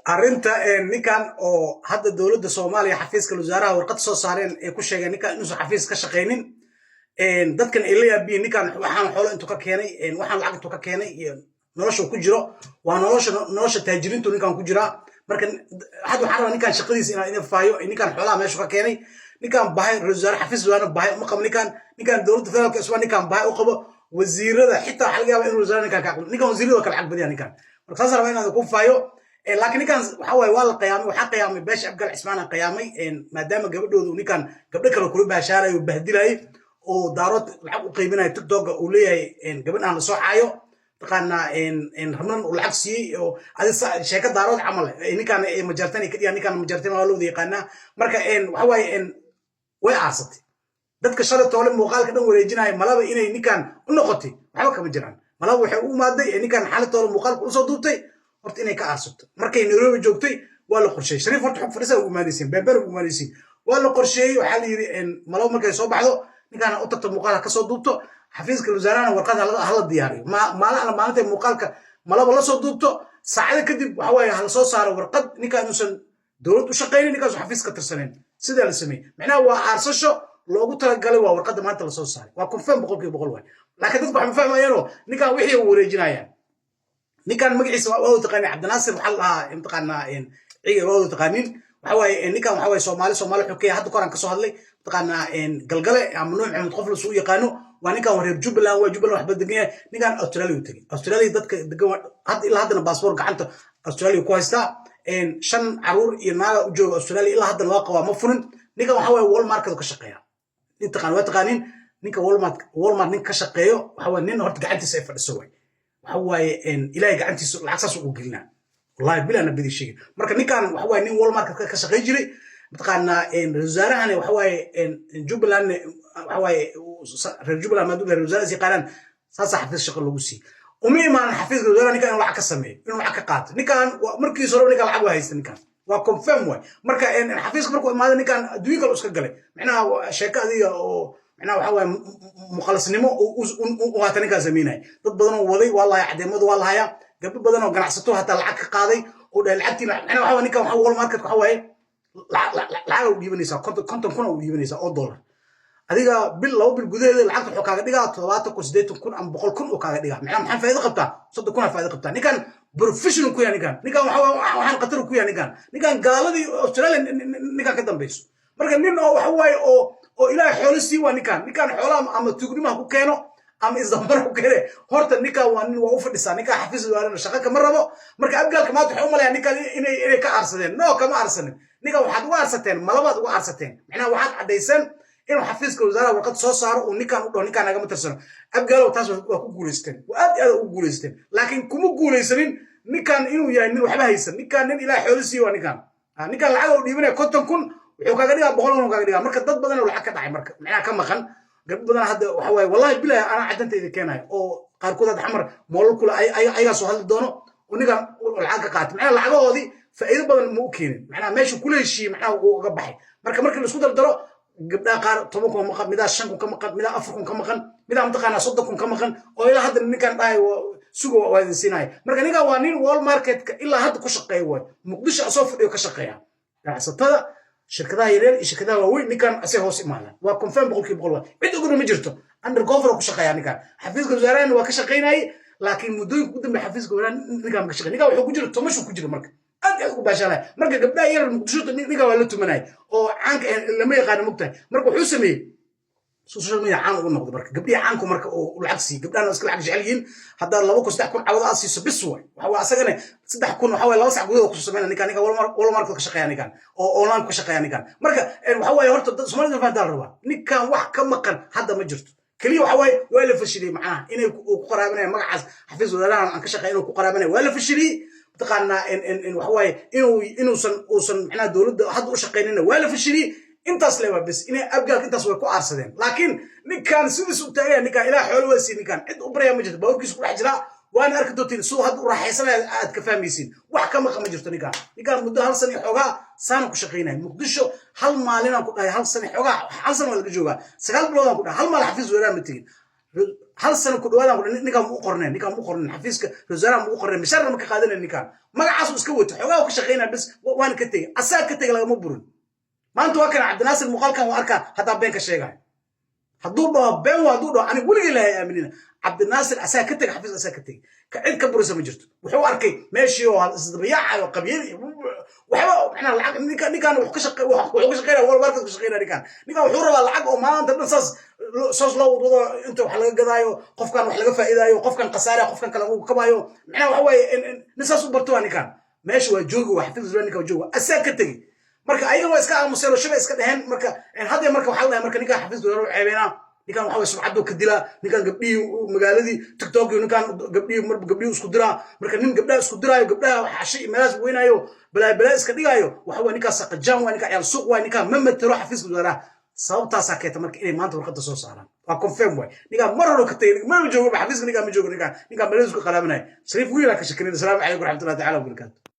Arrinta ninkan oo hadda dowladda Soomaaliya xafiiska wasaaraha warqad soo saareen ay ku sheegeen ninkan inuusan xafiis ka shaqaynin, dadkan ay la yaabiyin ninkan waxaan xoolo intuu ka keenay, waxaan lacag intuu ka keenay iyo nolosha ku jiro, waa nolosha taajiriintu ninkan ku jiraa. Marka hadda waxaan rabaa ninkan shaqadiisa inaan idin faayo, ninkan xoolaha meeshu ka keenay. Ninkan bahay ra-iisul wasaare xafiis wasaare bahay uma qabo. Ninkan dowladda federaalka iswaa ninkan bahay u qabo wasiirada, xitaa waxaa laga yaabaa inuu wasaare ninkan ka aqbalo. Ninkan wasiirada waa kala lacag badaya ninkan. Marka saas rabaa inaan ku faayo. Laakiin ninkan waxa waaye waa la qiyaamay, waxaa qiyaamay beesha Abgaal Cismaana qiyaamay, maadaama gabadhoodu ninkan gabdho kale kula baashaarayo, bahdilayay oo Daarood lacag u qaybinayo, TikToka uu leeyahay gabadhaan lasoo caayo, taqaanaa, Ramlan uu lacag siiyey oo adi sheeko Daarood camal ninkan Majartan ay ka dhigaan. Ninkan Majartan waa loo wada yaqaanaa. Marka waxa waaye way aarsatay dadka shalay toole muuqaalka dhan wareejinaya malaba inay ninkan u noqotay. Waxba kama jiraan. Malaba waxay u imaaday ninkan xalay toole muuqaalka usoo duubtay horta inay ka aarsato. Markay Nairobi joogtay waa la qorsheeyey. Shariif horta xog fadhisa ugu imaanaysiin, beembeer ugu imaanaysiin. Waa la qorsheeyey. Waxaa la yidhi malaba markay soo baxdo ninkaan u tagto, muuqaalka kasoo duubto, xafiiska wasaarahana warqad hala diyaariyo. Maalin alla maalintay muuqaalka malaba la soo duubto, saacado kadib waxa waaye hala soo saaro warqad ninkaan inuusan dowlad u shaqaynin, ninkaasu xafiis ka tirsanayn. Sidaa la sameeyey macnaha waa aarsasho loogu talagalay. Waa warqadda maanta lasoo saaray, waa confirm 100% waay. Laakiin dadku waxma fahmayaanoo ninkaan wixii u wareejinayaan. Ninkan magaciisa waa wada taqaanin, Cabdinaasir waxaa la dhahaa, mataqaanaa, ciga waa wada taqaanin. Waxa waaye ninkan waxa waaye Soomaali xokeya. Hadda koraan kasoo hadlay, mataqaanaa, Galgale ama Nuux Maxamed qof lasu yaqaano. Waa ninkan waa reer Jubbaland, waa Jubbaland waxba degan yahay. Ninkan Australia u tegey, Australia dadka degan hadda ilaa haddana baasboor gacanta Australia ku haystaa. Shan caruur iyo naaga u jooga Australia, ilaa haddana waa qabaa, ma furin. Ninkan waxa waaye Walmart ka shaqeeya. Nin taqaan waa taqaanin. Ninka Walmart nin ka shaqeeyo waxa waaye nin horta gacantiisa ay fadhiso waay. Waxa waaye Ilaahay gacantiisa lacag saas ugu gelinaa, wallahi bilaa nabadi sheegay. Marka ninkan waxa waaye nin Walmart ka shaqey jiray, mataqaanaa, ra-iisul wasaarahana waxa waaye Jubbaland, waxa waaye reer Jubbaland maaduu reer wasaaraha is yaqaanaan. Saasaa xafiis shaqo lagu siiyey. Uma imaanan xafiiska wasaaraha ninkan inuu lacag ka sameeyo, inuu lacag ka qaato. Ninkan markiisa hore ninkan lacag waa haysta. Ninkan waa confirm waay. Marka xafiiska markuu imaado ninkan adduunyo kale iska galay, macnaha sheeko adiga oo macnaha waxa waaye muqalasnimo u haata ninkaan sameynaya. Dad badan oo waday waa lahaya, cadeemadu waa lahayaa. Gabdho badan oo ganacsato hataa lacag ka qaaday oo dhahay lacagtiina. Macnaha waxa waaye ninkan waxa Walmart waxa waaye lacag u dhiibanaysaa, 50,000 u dhiibanaysaa oo dollar. Adiga bil, 2 bil gudaheeda lacagta wuxuu kaaga dhigaa 70,000, 80,000 ama 100,000 uu kaaga dhigaa. Macnaha maxaa faa'iido qabtaa? 30,000 aa faa'iido qabtaa. Ninkan professional ku yahay. Ninkan waxaan khatar ku yahay. Ninkan gaaladii Australia ninkan ka dambayso. Marka nin oo waxa waaye oo Ilaahay xoolo sii waa ninkan. Ninkan xoolaha ama tuugnimaha ku keeno ama isdambara ku keene, horta ninkan waa nin waa u fadhisaa. Ninkan xafiis wasaarena shaqo kama rabo. Marka Abgaalka maanta waxay u malayaan ninkan inay ka aarsadeen. No, kama aarsanin. Ninkan waxaad uga aarsateen malabaad uga aarsateen. Macnaha waxaad caddayseen inuu xafiiska wasaaraha warqad soo saaro uu ninkan u dhaho ninkan nagama tirsano. Abgaalow, taas waa ku guulaysteen, waa aad iyo aad ugu guulaysteen. Laakiin kuma guulaysanin ninkan inuu yahay nin waxba haysan. Ninkan nin Ilaah xoolo siiye waa ninkan. Ninkan lacag uu dhiibanaya 50,000 wuxuu kaaga dhigaa 100,000 kaaga dhigaa. Marka dad badan oo lacag ka dhacay, marka macnaha ka maqan gabdho badan hadda waxa waaye, wallahi bilahi anaa caddantayda keenayo oo qaarkood hadda Xamar moolal kule ayagaa soo hadli doono oo ninkan lacag ka qaatay. Macnaha lacagahoodii faa'iido badan ma u keenin. Macnaha meeshu kula heshiiyey macnaha uu uga baxay. Marka markii laisku dardaro, gabdhaha qaar 10,000 ka maqan, midaa 5,000 ka maqan, midaa 4,000 ka maqan, midaa mataqaanaa 30,000 ka maqan oo ilaa hadda ninkan dhahay suga waa idin siinaya. Marka ninkan waa nin Wall Marketka ilaa hadda ku shaqeeya waay. Muqdisho asoo fadhiyo ka shaqeeya. Ganacsatada, shirkadaha yaryar iyo shirkadaha waaweyn ninkan asay hoos imaadaan. Waa confirm 100% waay. Cid oguna ma jirto. Undercover ku shaqeeya ninkan. Xafiiska wasaarahana waa ka shaqaynayay, laakiin muddooyinka ugu dambeeya xafiiska wasaaraha ninkan ma ka shaqeyn. Ninkan wuxuu ku jira tomashu ku jira. Marka aad iyo aad ugu baashaalaya. Marka gabdhaha yar Muqdisho ninkan waa la tumanaya oo caanka lama yaqaano, mogtahay. Marka wuxuu sameeyey social media caan ugu noqdo. Marka gabdhihi caanku marka oo lacag siiyo, gabdhahana iska lacag jecel yihiin. Haddaad 2,000, 3,000 cawada aad siiso bis waay. Waxa waa asagana 3,000 waxa waay 2 sac gudahood kusoo sameynaya ninkan. Ninkan Walmart ka shaqeeya, ninkan oo online ka shaqeeya ninkan. Marka waxa waaye horta dad Soomaalida fahantaa la rabaa, ninkan wax ka maqan hadda ma jirto. Keliya waxa waaye waa la fashiliyey. Macnaha inay uu ku qaraabanayo magacaas xafiis wasaarahan aan ka shaqeeya inuu ku qaraabanayo waa la fashiliyey. Mataqaanaa, waxa waaye inuusan uusan macnaha dowladda hadda u shaqaynina waa la fashiliyey. Intaas le waa bes inay Abgaalka intaas way ku aarsadeen. Laakiin ninkan sidiis u taagaya, ninkan Ilaah xoolo waa siiyey. Ninkan cid u baraya ma jirto, baaburkiisa ku dhex jiraa, waana arki doontiin siduu hadda u raaxaysanaya aad ka fahmaysiin. Wax ka maqa ma jirto ninkan. Ninkan muddo hal sana iyo xoogaa saana ku shaqaynaya Muqdisho. Hal maalinaan ku dhahay, hal sana xoogaa, hal sana waa laga joogaa, 9 biloodaan ku dhahay, hal maalin xafiis weeraan ma tegin. Hal sano ku dhawaadaan ku ninkaan mu u qorneen, ninkaan mu u qorneen xafiiska wasaaraha, mu u qorneen, mishaarna ma ka qaadanayn. Ninkaan magacaasuu iska wato, xoogaa ka shaqaynaya bes, waana ka tegey. Asaa ka tegey, lagama burin. Maanta waa kana Cabdinaasir, muuqaalkan waa arkaa. Haddaa been ka sheegayo, hadduu dhaho been waa, hadduu dhaho aniga weligay lahay aaminina. Cabdinaasir asaa ka tegey xafiis, asaa ka tegey, ka cid ka burisa ma jirto. Wuxuu arkay meeshii oo isdabayaacayo, qabyadii waxba macnaha lacag. Ninkaan wuxuu ka shaqeynaya wal markas ka shaqeynaya. Ninkaan wuxuu rabaa lacag oo maanta dhan saas loo wadwado, inta wax laga gadaayo, qofkan wax laga faa'iidaayo, qofkan khasaaraya, qofkan kale uu kabaayo. Macnaha waxa waaye nin saas u barto waa ninkaan. Meesha waa joogi, waa xafiis, ninkaan waa joogi, asaa ka tegey. Marka ayaga waa iska aamuseen oo shabay iska dheheen. Marka hadda marka waxaa la dhahay, marka ninkaan xafiiska wasaare u ceebeynaa, ninkaan waxa waye sumcaduu ka dilaa, ninkaan gabdhihii magaaladii TikTok, ninkaan gabdhihii marba gabdhihii isku diraa. Marka nin gabdhaha isku diraayo, gabdhaha xashay iyo meelahaas weynaayo, balaa balaa iska dhigaayo, waxa waye ninkaas saqajaan waay, ninkaan ciyaal suuq waay, ninkaan ma matelo xafiiska wasaaraha. Sababtaasaa keenta marka inay maanta warqadda soo saaraan. Waa confirm waay, ninkaan mar hore ka tegay, ma joogo xafiiska, ninkaan ma joogo, ninkaan meelahiis ku qalaabanaya. Shariif wiilaa ka shakinay. Asalaamu calaykum waraxmatullahi tacaala wabarakaatu.